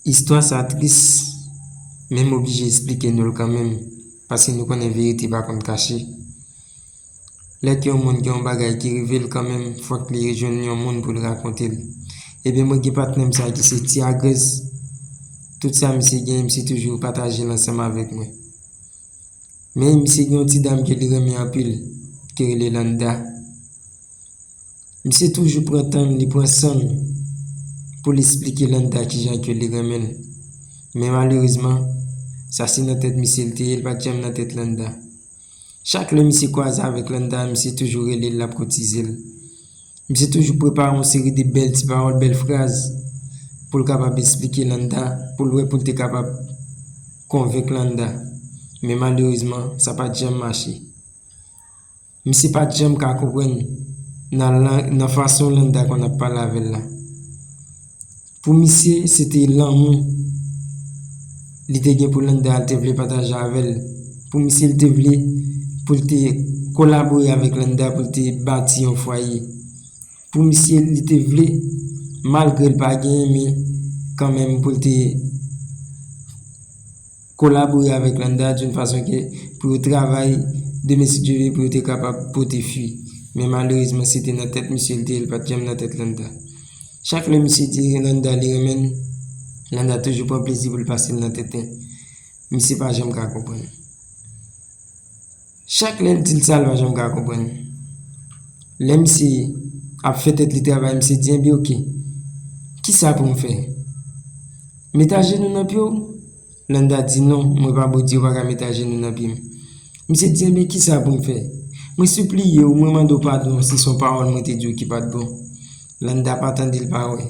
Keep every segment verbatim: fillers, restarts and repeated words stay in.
Istwa sa tris, men m oblije esplike nou l kanmenm, paske nou konnen verite pa konn kache. Lè ke yon moun gen yon bagay ki rive l kanmenm, fòk li jwenn yon moun pou l rakonte l. Ebyen, mwen gen patnè m sa ki se Ti Agrez. Tout sa misye gen, misye toujou pataje l ansanm avèk mwen. Men misye gen yon ti dam ke li renmen anpil, ki rele Landa. Misye toujou pran tan l, li pran san l pou l esplike Landa kijan ke li renmen l. Men malerezman, sa se nan tèt misye l te ye, l pa t janm nan tèt Landa. Chak lè misye kwaze avèk Landa, misye toujou rele l, l ap koutize l. Misye toujou prepare yon seri de bèl ti pawòl, bèl fraz pou l kapab esplike Landa, pou l wè pou l te kapab konvenk Landa. Men malerezman, sa pa t janm mache. Misye pa t janm ka konprann nan, nan, nan fason Landa konn ap pale avè l la. Pou misye, se te lanmou li te gen pou Landa, li te vle pataje avè l. Pou misye, li te vle pou l te kolabore avèk Landa, pou l te bati yon fwaye. Pou misye, li te vle, malgre l pa genyen, men kanmenm pou l te kolabore avèk Landa d'une façon ke pou yo travay demen si Dye vle pou yo te kapab pote fwi. Men malerezman, se te nan tèt misye l te ye, l pa t janm nan tèt Landa. Chak lè misye di Landa li renmen l, Landa toujou pran plezi pou l pase l nan tenten. Misye pa janm ka konprann. Chak lè l di l sa, l pa janm ka konprann. Lè misye ap fè tèt li travay, misye di, "Enben, oke, kisa pou m fè? Met ajenou nan pye w?" Landa di, "Non, mwen pa Bondye, ou pa ka met ajenou nan pye m." Misye di, "Enben, kisa pou m fè? Mwen sipliye w, mwen mande w padon si se yon pawòl mwen te di w ki pa t bon." Landa pa tande l, pa wè.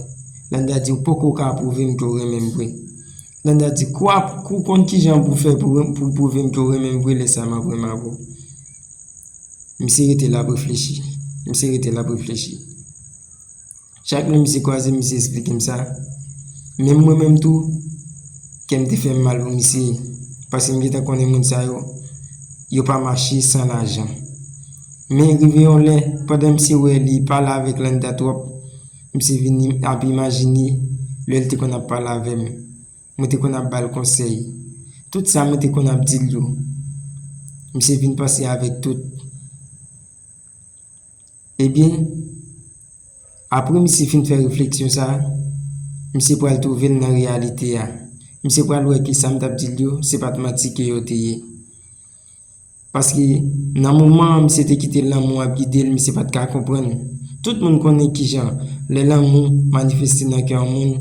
Landa di, "Ou poko ka pwouve m ke w renmen m vre." Landa di, "Kwa, ou konn kijan pou fè pou, pou pwouve m ke w renmen m vre, lè sa m ap renmen avè w?" Misye rete la ap reflechi. Misye rete la ap reflechi. Chak lè misye kwaze, misye esplike m sa. Menm mwen menm tou, kè m te fè m mal pou misye. Paske m gentan konnen moun sa yo, yo pa mache san lajan. Men rive yon lè, pandan misye wè li pale avèk Landa twòp, misye vin im-, ap imajine lè l te konn ap pale avè m. Mwen te konn ap ba l konsèy. Tout sa mwen te konn ap di l yo, misye vin panse avèk tout. Ebyen, apre misye fin fè refleksyon sa, misye pral twouve l nan reyalite a. Misye pral wè ke sa m t ap di l yo, se pa t manti ke yo te ye. Paske nan moman an, misye te kite lanmou ap gide l, misye pa t ka konprann. Tout moun konnen kijan, lè lanmou manifeste nan kè yon moun,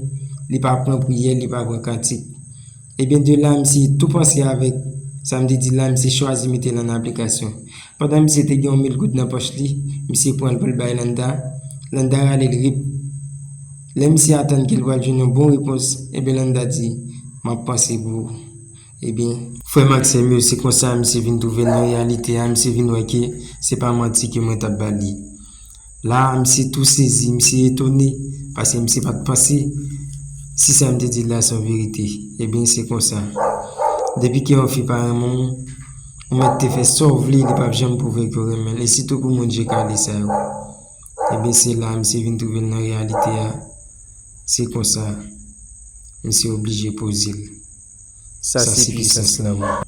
li pa pran priyè, li pa pran kantik. Ebyen, de la, misye tou panse avèk sa m te di l la, misye chwazi mete l an aplikasyon. Pandan misye te gen yon mil goud nan pòch li, misye pran l pou l bay Landa. Landa rale l rip. Lè misye atann ke l pral jwenn yon bon repons, ebyen, Landa di, "M ap panse pou ou." Ebyen, frè m ak sè m yo, se konsa misye vin twouve l nan reyalite a, misye vin wè ke se pa manti ke mwen t ap ba li. La a, misye tou sezi, misye etone, paske misye pa t panse si sa m te di l la se yon verite. Ebyen, se konsa. Depi ke yon fi pa renmen w, ou mèt te fè sa w vle, li p ap janm pwouve ke w renmen l. E sitou pou moun je kale sa yo. Ebyen, se la misye vin twouve l nan reyalite a. Se konsa, misye oblije poze l. Sa se pisans lanmou.